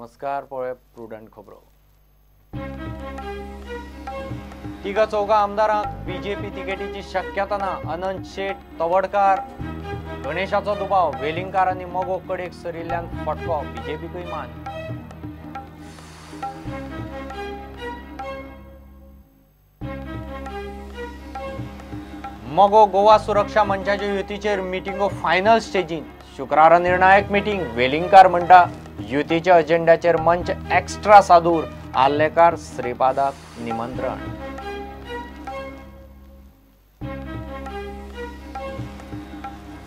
नमस्कार. पळय प्रुडंट खबरो. तिगा चौगा आमदारांक बीजेपी तिकेटीची शक्यता ना. अनंत शेट तवडकार गणेशाचो दुबाव. वेलिंगकार आनी मगो कडेक सरिल्ल्यान फटको. बीजेपीकूय मान. मगो गोवा सुरक्षा मंचाचे युतीचेर मिटिंगो फायनल स्टेजीन. शुक्रारा निर्णायक मिटिंग. वेलिंगकार म्हणटा युतीच्या अजेंड्याचेर मंच एक्स्ट्रा सादूर. आर्लेकार श्रीपादाक निमंत्रण.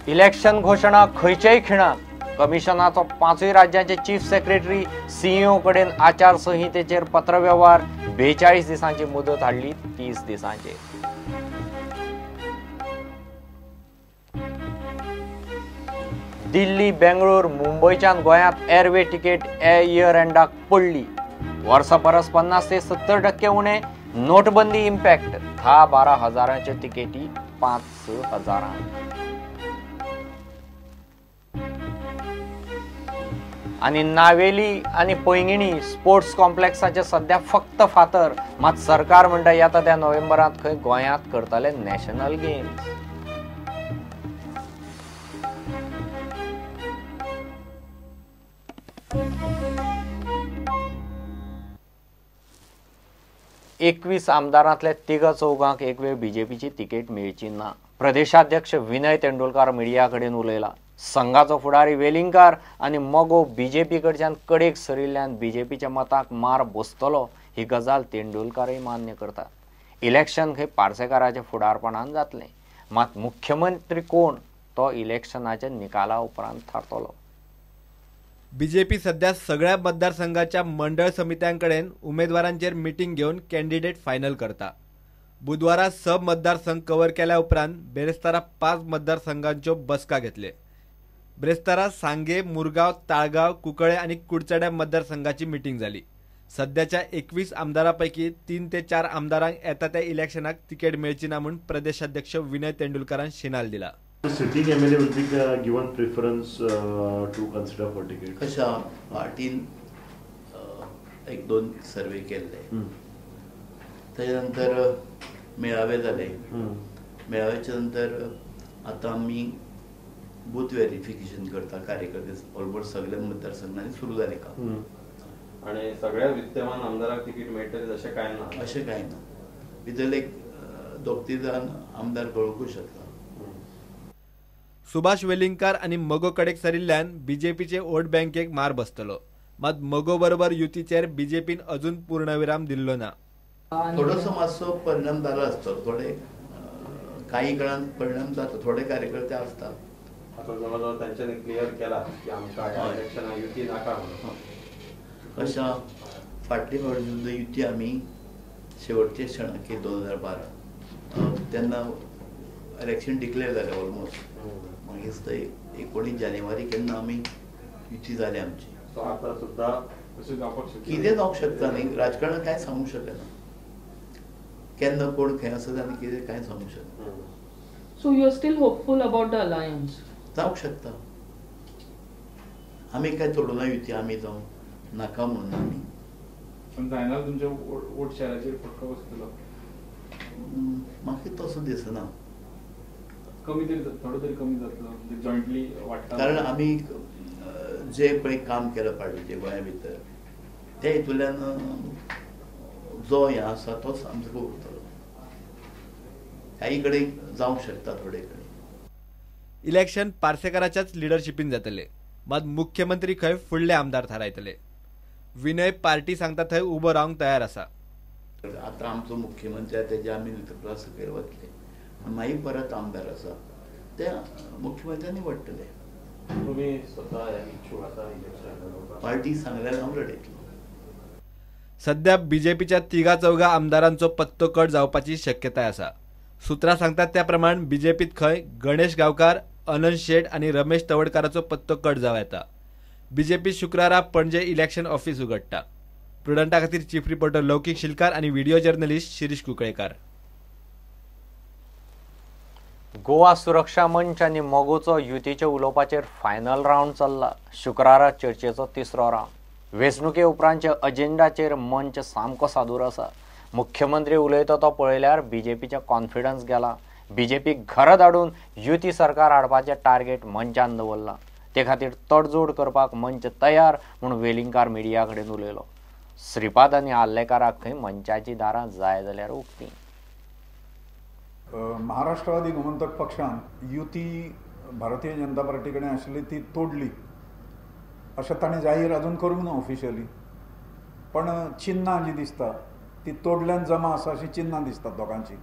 इलेक्शन घोशणा खंयच्याय खिणाक. कमिशनाचो 5 राज्यांचे चीफ सेक्रेटरी सीईओ कडेन आचारसंहितेचेर पत्रवेव्हार. 42 दिसांची मुदत हाडली 30 दिसांचेर. दिल्ली, बेंगळूर, मुंबयच्यान गोंयांत एअरवे तिकेट इयर एंडाक पडली. वर्सा परस 50 ते 70% उणें. नोटबंदी इम्पॅक्ट. 10-12 हजारांच्यो तिकेटी 5-6 हजारांक. आनी नावेली आनी पैंगिणी स्पोर्ट्स कॉम्प्लेक्साचे सध्या फक्त फातर. मात सरकार म्हणटा येता त्या नोव्हेंबरांत खंय गोंयांत करतले नॅशनल गेम्स. एकवीस आमदारांतल्या तिगा चौगांक एक वेळ बीजेपीची तिकेट मेळची ना. प्रदेशाध्यक्ष विनय तेंडुलकार मिडिया कडेन उलयला. संघाचो फुडारी वेलिंगकार आनी मगो बीजेपी कडच्यान कडेक सरिल्ल्यान बीजेपीच्या मताक मार बसतलो ही गजाल तेंडुलकारय मान्य करतात. इलेक्शन खंय पार्सेकाराच्या फुडारपणान जातलें, मात मुख्यमंत्री कोण तो इलेक्शनाच्या निकाला उपरांत थारतलो. बीजेपी सध्या सगळ्या मतदारसंघाच्या मंडळ समित्यांकडेन उमेदवारांचेर मिटींग घेवन कॅन्डिडेट फायनल करता. बुधवारा सब मतदारसंघ कव्हर केल्या उपरांत बेरेस्तारा 5 मतदारसंघांच्यो बसका घेतले. ब्रेस्तारा सांगे, मुरगांव, ताळगांव, कुंकळे आनी कुडचड्या मतदारसंघाची मिटींग जाली. सध्याच्या 21 आमदारांपैकी 3 ते 4 आमदारांक येता त्या इलेक्शनाक तिकेट मेळची ना म्हूण प्रदेशाध्यक्ष विनय तेंडुलकारान शिनाल दिला. Sitting MLA will be given preference to consider for ticket. कशा पार्टीन 1-2 सर्वे केल्ले, ताच्या नंतर मेळावे जाले. मेळाव्याच्या नंतर आतां आमी बूथ व्हेरिफिकेशन करता. कार्यकर्ते ऑलमोस्ट सगळ्या मतदारसंघांनी सुरू जाले काम. आनी सगळ्या विद्यमान आमदारांक तिकीट मेळटलें अशें कांय ना. अशें कांय ना. भितर एक 2-3 जाण आमदार गळोवंकूय शकता. सुभाष वेलिंगकार आनी मगो कडेक सरिल्ल्यान बीजेपीचे वोट बँकेक मार बसतलो. मात मगो बरोबर युतीचेर बीजेपीन अजून पूर्णविराम दिल्लो ना. थोडोसो मातसो परिणाम जाला आसतलो. थोडे काही कडान परिणाम जाता, थोडे कार्यकर्ते आसतात. आतां जवळ जवळ तांच्यांनी क्लियर केला की आमकां ह्या इलेक्शनाक युती नाका म्हणून. अशा फाटली फावट सुद्दां युती आमी शेवटच्या क्षणाक 2012 तेन्ना इलेक्शन डिक्लेअर जालें ऑलमोस्ट. मागीर 19 जानेवारी केन्ना आमी युती जाली आमची. आतां सुद्दां अशें जावपाक शकता, कितें जावंक शकता न्ही. राजकारणात कांय सांगूंक शकना, केन्ना कोण खंय आसत आनी कितें कांय सांगूंक शकना. So you are still hopeful about the alliance? जावंक शकता. आमी काय तोडूना युती, आमी जावं नाका म्हणून आमी. पण जायना तुमच्या वोट शेअराचेर फटको बसतलो? म्हाका तसो दिसना. कमी तरी थोडो तरी कमी जातलो जॉयंटली वाटता. कारण आमी जे पळय काम केलां पार्टीचें गोंया भितर त्या हितूंतल्यान जो हें आसा तोच आमचो उरतलो. काही कडेन जावंक शकता, थोडे कडेन. इलेक्शन पार्सेकाराच्याच लिडरशिपीन जातले, मात मुख्यमंत्री खंय फुडले आमदार थारायतले. विनय पार्टी सांगता थंय उबो रावंक तयार आसा. आतां आमचो मुख्यमंत्री आसा तेज्या आमी नेतृत्वा सकयल वतले, मागीर परत आमदार आसा ते मुख्यमंत्र्यांनी निवडटले. तुमी स्वता इच्छूक आसा इलेक्शन? पार्टी सांगल्यार हांव लडयतलो. सध्या बीजेपीच्या 3-4 आमदारांचो पत्तो कट जावपाची शक्यताय आसा. सुत्रां सांगतात त्या प्रमाण बीजेपीत खंय गणेश गांवकार, अनंत शेट आनी रमेश तवडकाराचो पत्तो कट जावं येता. बीजेपी शुक्रारा पणजे इलेक्शन ऑफिस उगडटा. प्रुडंटा खातीर चीफ रिपोर्टर लौकीक शिलकार आनी व्हिडिओ जर्नलिस्ट शिरीष कुंकळेकार. गोवा सुरक्षा मंच आनी मगोचो युतीच्या उलोवपाचेर फायनल रावंड चल्ला. शुक्रारा चर्चेचो तिसरो रावंड. वेंचणुके उपरांतच्या अजेंडाचेर मंच सामको सादूर आसा. मुख्यमंत्री उलयता तो पळयल्यार बीजेपीचें कॉन्फिडन्स गेला. बीजेपीक घरा धाडून युती सरकार हाडपाचें टार्गेट मंचान दवरलां. ते खातीर तडजोड करपाक मंच तयार म्हूण वेलिंगकार मिडिया कडेन उलयलो. श्रीपाद आनी आर्लेकाराक खंय मंचाची दारां जाय जाल्यार उक्ती. महाराष्ट्रवादी गोमंतक पक्षान युती भारतीय जनता पार्टी कडेन आशिल्ली ती तोडली अशें ताणें जाहीर अजून करूंक ना ऑफिशियली, पण चिन्नां जी दिसता ती तोडल्यान जमा आसा अशी चिन्नां दिसतात दोगांची.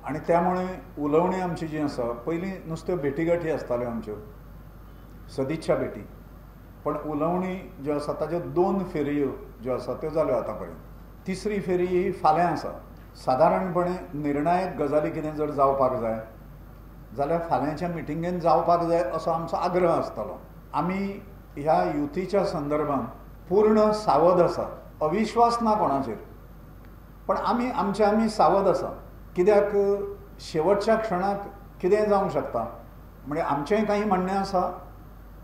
आनी त्यामुळे उलोवणी आमची जी आसा, पयलीं नुस्त्यो भेटीगाठी आसताल्यो आमच्यो, सदिच्छा भेटी, पण उलोवणी ज्यो आसा ताच्यो 2 फेरयो ज्यो आसा त्यो जाल्यो आतां पर्यंत. तिसरी फेरी ही फाल्यां आसा. सादारणपणे निर्णायक गजाली कितें जर जावपाक जाय जाल्यार फाल्यांच्या मिटिंगेन जावपाक जाय असो आमचो आग्रह आसतलो. आमी ह्या युतीच्या संदर्भात पूर्ण सावध आसा. अविश्वास ना कोणाचेर, पण आमी आमचे आमी सावध आसा. कित्याक शेवटच्या क्षणाक कितेंय जावंक शकता. म्हणजे आमचेंय काही म्हणणें आसा,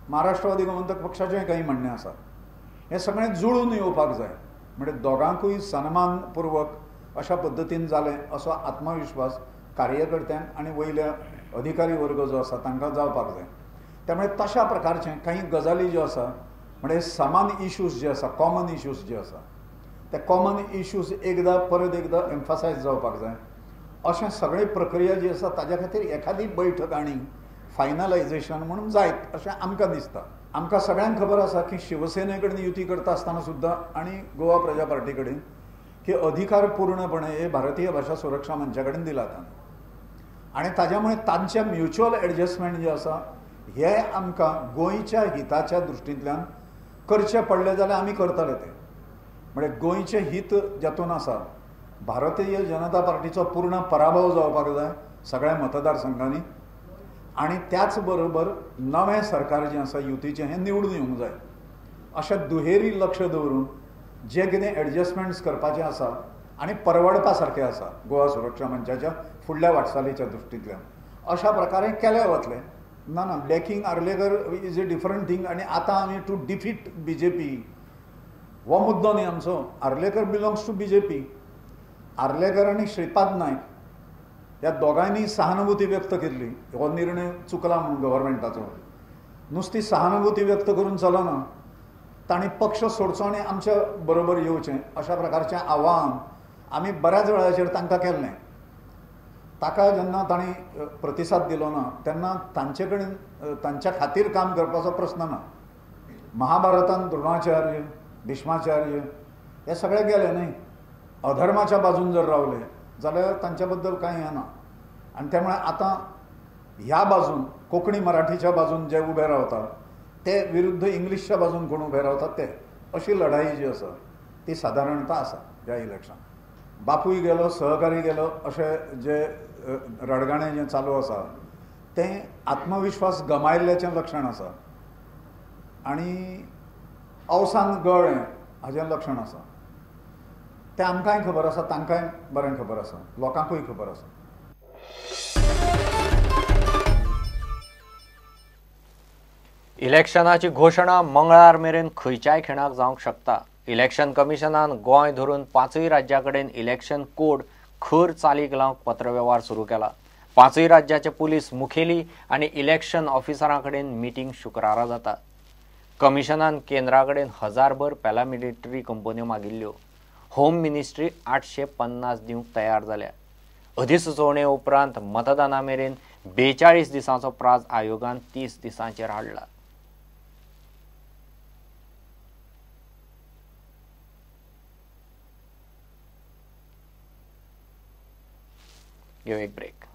महाराष्ट्रवादी गोमंतक पक्षाचेंय काही म्हणणें आसा. हें सगळें जुळून येवपाक जाय. म्हणजे दोगांकूय सन्मानपूर्वक अशा पद्दतीन जालें असो आत्मविश्वास कार्यकर्त्यांक आनी वयल्या अधिकारी वर्ग जो आसा तांकां जावपाक जाय. त्यामुळे तशा प्रकारचे काही गजाली ज्यो आसा, म्हणजे समान इश्यूज जे आसा, कॉमन इश्यूज जे आसा, ते कॉमन इश्यूज एकदा परत एकदा एम्फसायज जावपाक जाय. अशें सगळी प्रक्रिया जी आसा ताज्या खातीर एखादी बैठक आनी फायनलायझेशन म्हणून जायत अशें आमकां दिसता. आमकां सगळ्यांक खबर आसा की शिवसेने कडेन युती करता आसतना सुद्दां आनी गोवा प्रजा पार्टी कडेन की अधिकार पूर्णपणे हे भारतीय भाशा सुरक्षा मंचा कडेन दिला तांणी, आनी ताज्या मुळे तांचे म्युच्युअल एडजस्टमेंट जे आसा हे आमकां गोंयच्या हिताच्या दृश्टींतल्यान करचें पडलें जाल्यार आमी करतले तें. म्हणजे गोंयचें हित जातून आसा, भारतीय जनता पार्टीचो पूर्ण पराभव जावपाक जाय सगळ्या मतदारसंघांनी, आनी त्याच बरोबर नवें सरकार जें आसा युतीचें हें निवडून येवंक जाय. अशें दुहेरी लक्ष दवरून जे कितें एडजस्टमेंट्स करपाचें आसा आनी परवडपा सारकें आसा गोवा सुरक्षा मंचाच्या फुडल्या वाटचालीच्या दृश्टींतल्यान अशा प्रकारे केलें वतलें. ना ना, backing Arlekar is a different thing. आनी आतां आमी टू डिफीट बीजेपी हो मुद्दो न्ही आमचो. Arlekar belongs to BJP. Arlekar आनी श्रीपाद नायक ह्या दोगांयनी सहानुभूती व्यक्त केल्ली, हो निर्णय चुकला म्हणून गव्हर्मेंटाचो. नुस्ती सहानुभूती व्यक्त करून चलना, तांणी पक्ष सोडचो आनी आमच्या बरोबर येवचें अशा प्रकारचें आव्हान आमी बऱ्याच वेळाचेर तांकां केल्लें. ताका जेन्ना तांणी प्रतिसाद दिलो ना तेन्ना तांचे कडेन तांच्या खातीर काम करपाचो प्रस्न ना. महाभारतान द्रोणाचार्य, भीष्माचार्य हे सगळे गेले न्ही. अधर्माच्या बाजून जर रावले जाल्यार तांच्या बद्दल कांय हें ना. आनी त्यामुळे आतां ह्या बाजून कोंकणी मराठीच्या बाजून जे उबे रावता ते विरुद्ध इंग्लिशच्या बाजून कोण उबे रावतात ते, अशी लढाई जी आसा ती सादारणता आसा ह्या इलेक्शनाक. बापूय गेलो, सहकारी गेलो अशें जे रडगाणें जें चालू आसा तें आत्मविश्वास गमायल्ल्याचें लक्षण आसा आनी अवसान गळ्ळें हाजें लक्षण आसा. तें आमकांय खबर आसा, तांकांय बरें खबर आसा, लोकांकूय खबर आसा. इलेक्शनाची घोशणा मंगळार मेरेन खंयच्याय खिणाक जावंक शकता. इलेक्शन कमिशनान गोंय धरून 5 राज्यां कडेन इलेक्शन कोड खर चालीक लावंक पत्रवेव्हार सुरू केला. 5 राज्याचे पुलीस मुखेली आनी इलेक्शन ऑफिसरां कडेन मिटींग शुक्रारा जाता. कमिशनान केंद्रा कडेन 1000 पॅरामिलिटरी कंपन्यो मागिल्ल्यो. होम मिनिस्ट्री 850 दिवंक तयार जाल्या. अधिसुचोवणे उपरांत मतदाना मेरेन 42 दिसांचो प्राज आयोगान 30 दिसांचेर हाडला. घेऊ एक ब्रेक.